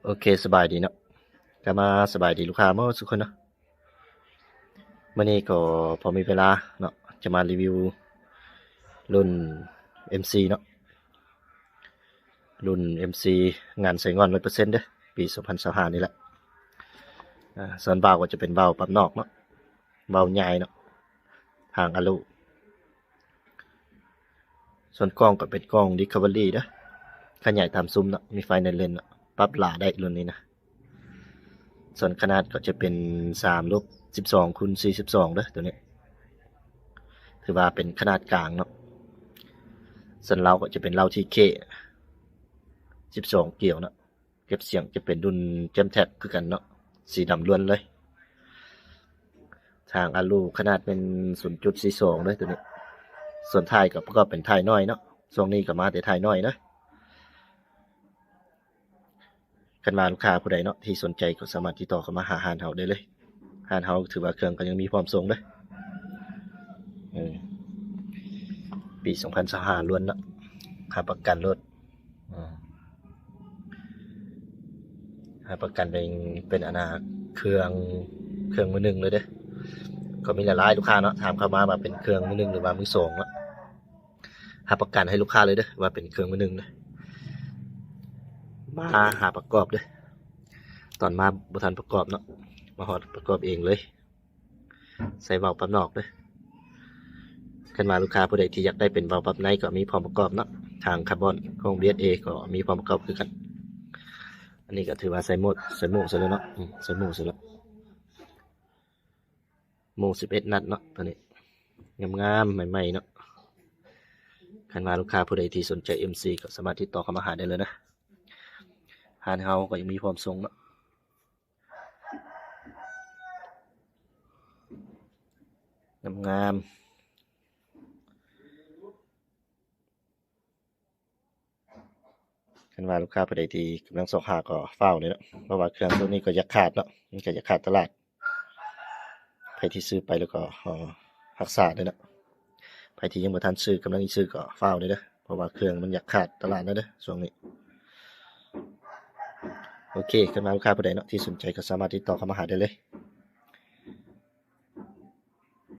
ໂອເຄ ສະບາຍດີເນາະ ກະມາສະບາຍດີລູກຄ້າໝົດທຸກຄົນເນາະ. ມື້ນີ້ກໍພໍມີເວລາເນາະ ຈະມາຣີວິວລຸ້ນເອັມຊີເນາະ ລຸ້ນເອັມຊີ ງານໃສ່ງອນຮ້ອຍເປີເຊັນເດີ້ ປີສອງພັນຊາວຫ້ານີ້ແຫຼະ. ອາ ສ່ວນວາວກໍຈະເປັນວາວປັບນອກເນາະ ວາວໃຫຍ່ເນາະ ຫາງອາລູ. ສ່ວນກ້ອງກໍເປັນກ້ອງຣີຄັບເວີຣີເດີ້ ຂະຫຍາຍຕາມຊຸມເນາະ ມີໄຟໃນເລນເນາະ ປັບຫຼ້າໄດ້ລຸ້ນນີ້ນະ. ສ່ວນຂະໜາດກໍຈະເປັນສາມລົບສິບສອງຄູນສີ່ສິບສອງເດີ້ ໂຕນີ້ ຖືວ່າເປັນຂະໜາດກາງເນາະ. ສ່ວນເລົາກໍຈະເປັນເລົາທີເຄ ສິບສອງກຽວເນາະ. ເກັບສຽງຈະເປັນລຸ້ນແຈມແທັກຄືກັນເນາະ ສີດຳລ້ວນເລີຍ. ຫາງອາລູຂະໜາດແມ່ນສູນຈຸດສີ່ສອງເດີ້ ໂຕນີ້. ສ່ວນທ້າຍກໍປະກອບເປັນທ້າຍນ້ອຍເນາະ ຊ່ວງນີ້ກໍມາແຕ່ທ້າຍນ້ອຍເດີ້. ຄັນວ່າລູກຄ້າຜູ້ໃດເນາະທີ່ສົນໃຈກໍສາມາດຕິດຕໍ່ເຂົ້າມາຫາຮ້ານເຮົາໄດ້ເລີຍ. ຮ້ານເຮົາຖືວ່າເຄື່ອງກໍຍັງມີພ້ອມສົ່ງເດີ້ ເອີ ປີສອງພັນຊາວຫ້າລ້ວນເນາະ ຮັບປະກັນໂລດ ເອີ ຮັບປະກັນເປັນ ເປັນອັນນ່າ ເຄື່ອງ ເຄື່ອງມືໜຶ່ງເລີຍເດີ້. ກໍມີຫຼາຍໆລູກຄ້າເນາະ ຖາມເຂົ້າມາວ່າເປັນເຄື່ອງມືໜຶ່ງ ຫຼືວ່າມືສອງເນາະ. ຮັບປະກັນໃຫ້ລູກຄ້າເລີຍເດີ້ ວ່າເປັນເຄື່ອງມືໜຶ່ງເດີ້. ມາຫາປະກອບເດີ້ ຕອນມາບໍ່ທັນປະກອບເນາະ ມາຮອດປະກອບເອງເລີຍ. ໃສ່ວາວປັບນອກເດີ້. ຄັນວ່າລູກຄ້າຜູ້ໃດທີ່ຢາກໄດ້ເປັນວາວປັບໃນກໍມີພ້ອມປະກອບເນາະ ທາງຄາບອນຂອງບີເອສເອກໍມີພ້ອມປະກອບຄືກັນ. ອັນນີ້ກໍຖືວ່າໃສ່ໂໝດ ໃສ່ໂໝດໃສ່ແລ້ວເນາະ ອືມ ໃສ່ໂໝດໃສ່ແລ້ວ. ໂມສິບເອັດນັດເນາະ ໂຕນີ້ງາມໆ ໃໝ່ໆເນາະ. ຄັນວ່າລູກຄ້າຜູ້ໃດທີ່ສົນໃຈເອັມຊີກໍສາມາດຕິດຕໍ່ເຂົ້າມາຫາໄດ້ເລີຍນະ. ຮ້ານເຮົາກໍຍັງມີພ້ອມສົ່ງເນາະ ງາມໆ. ຄັນວ່າລູກຄ້າຜູ້ໃດທີ່ກຳລັງຊອກຫາກໍຟ້າວເລີຍເນາະ ເພາະວ່າເຄື່ອງໂຕນີ້ກໍຢາກຂາດເນາະ ມັນກໍຢາກຂາດຕະຫຼາດ. ໃຜທີ່ຊື້ໄປແລ້ວກໍ ເອີ ຮັກສາເດີເນາະ. ໃຜທີ່ຍັງບໍ່ທັນຊື້ ກຳລັງຊິຊື້ກໍຟ້າວເລີຍເດີ ເພາະວ່າເຄື່ອງມັນຢາກຂາດຕະຫຼາດແລ້ວເດີຊ່ວງນີ້. ໂອເຄ ຄັນວ່າລູກຄ້າຜູ້ໃດເນາະທີ່ສົນໃຈກໍສາມາດຕິດຕໍ່ເຂົ້າມາຫາໄດ້ເລີຍ.